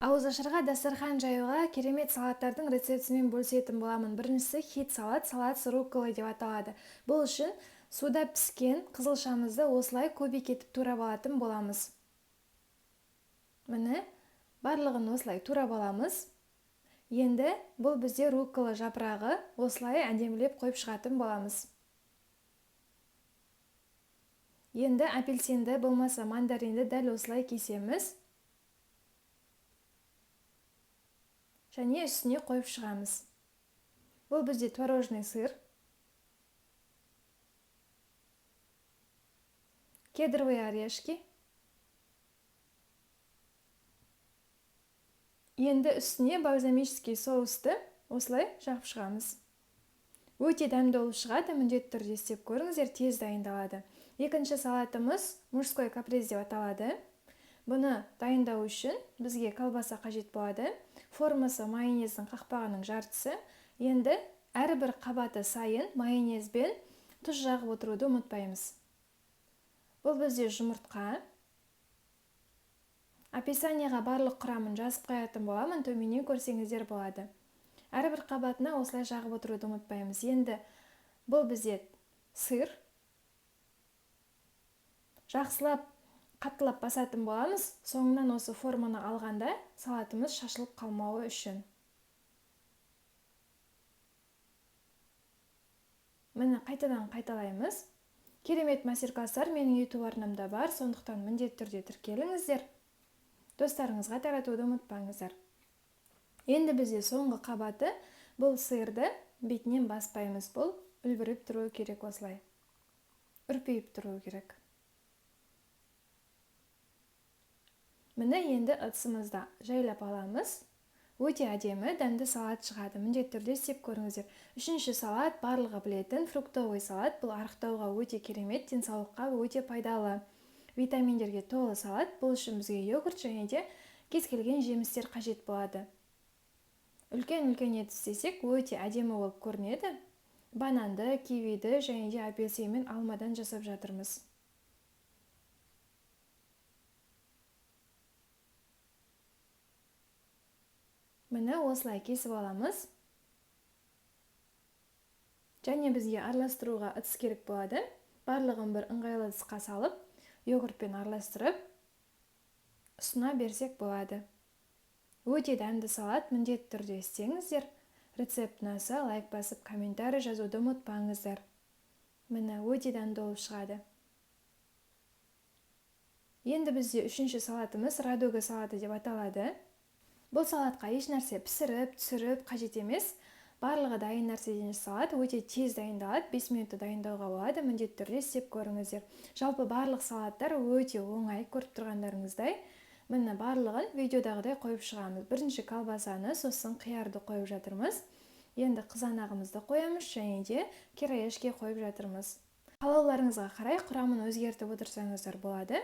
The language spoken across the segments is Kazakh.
Ауызашарға дастархан жаюға керемет салаттардың рецептісімен бөлісетін боламын. Біріншісі хит салат, салат с рукколой деп аталады. Бұл үшін суда піскен қызылшамызды осылай көбейіп кетіп турап алатын боламыз. Міне, барлығын осылай турап аламыз. Енді бұл бізде руккола жапырағы, осылай әдемілеп қойып шығатын боламыз. Енді апельсинді болмаса мандаринді дәл осылай кесеміз. Және үстіне қойып шығамыз. Бұл бізде творожный сыр, кедровые орешки. Енді үстіне бальзамический соусты осылай жағып шығамыз. Өте дәмді болып шығады, міндетті түрде істеп көріңіздер, тез дайындалады. Екінші салатымыз мужской каприз деп аталады. Бұны дайындау үшін бізге колбаса қажет болады. Формасы майонездің қақпағының жартысы. Енді әрбір қабаты сайын майонезбен тұз жағып отыруды ұмытпаймыз. Бұл бізде жұмыртқа. Описанияға барлық құрамын жазып қоятын боламын, төменнен көрсеңіздер болады. Әрбір қабатына осылай жағып отыруды ұмытпаймыз. Енді бұл бізде сыр. Жақсылап қаттылап басатын боламыз. Соңынан осы форманы алғанда салатымыз шашылып қалмауы үшін. Міне, қайтадан қайталаймыз. Керемет мастер-класстар менің YouTube арнамда бар, сондықтан міндетті түрде тіркеліңіздер. Достарыңызға таратуды ұмытпаңыздар. Енді бізде соңғы қабаты, бұл сырды бетінен баспаймыз, бұл үлбіреп тұруы керек осылай. Үрпиіп тұруы керек. Міне, енді ыдысымызды жайлап аламыз. Өте әдемі, дәмді салат шығады. Міндетті түрде істеп көріңіздер. Үшінші салат, барлығы білетін фруктовый салат. Бұл арықтауға өте керемет, денсаулыққа өте пайдалы. Витаминдерге толы салат. Бұл үшін бізге йогурт және де кез келген жемістер қажет болады. Үлкен-үлкен етіп істесек, өте әдемі болып көрінеді. Бананды, кивиді және де апельсин мен алмадан жасап жатырмыз. Міне, осылай кесіп аламыз. Және бізге араластыруға ыдыс керек болады. Барлығын бір ыңғайлы ыдысқа салып, йогуртпен араластырып, ұсына берсек болады. Өте дәмді салат, міндетті түрде істеңіздер. Рецепт ұнаса, лайк басып, комментарий жазуды ұмытпаңыздар. Міне, өте дәмді болып шығады. Енді бізде үшінші салатымыз радуга салаты деп аталады. Бұл салатқа еш нәрсе пісіріп, түсіріп қажет емес. Барлығы дайын нәрседен жасалады, өте тез дайындалады, 5 минутта дайындауға болады, міндетті түрде істеп көріңіздер. Жалпы барлық салаттар өте оңай, көріп тұрғандарыңыздай. Міне, барлығын видеодағыдай қойып шығамыз. Бірінші колбасаны, сосын қиярды қойып жатырмыз. Енді қызанағымызды қоямыз және де кироешке қойып жатырмыз. Қалауларыңызға қарай құрамын өзгертіп отырсаңыздар болады.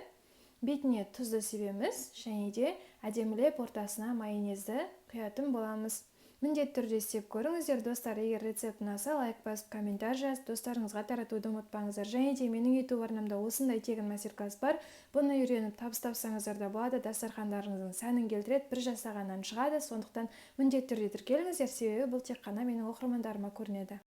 Бетіне тұзды себеміз және де әдемілеп ортасына майонезді құятын боламыз. Міндетті түрде істеп көріңіздер, достар. Егер рецепт ұнаса, лайк басып, комментарий жазып, достарыңызға таратуды ұмытпаңыздар. Және де менің YouTube арнамда осындай тегін мастер-класс бар. Бұны үйреніп табыс тапсаңыздар да болады, дастархандарыңыздың сәнін келтіреді, бір жасағаннан шығады. Сондықтан міндетті түрде тіркеліңіздер, себебі бұл тек қана менің оқырмандарыма көрінеді.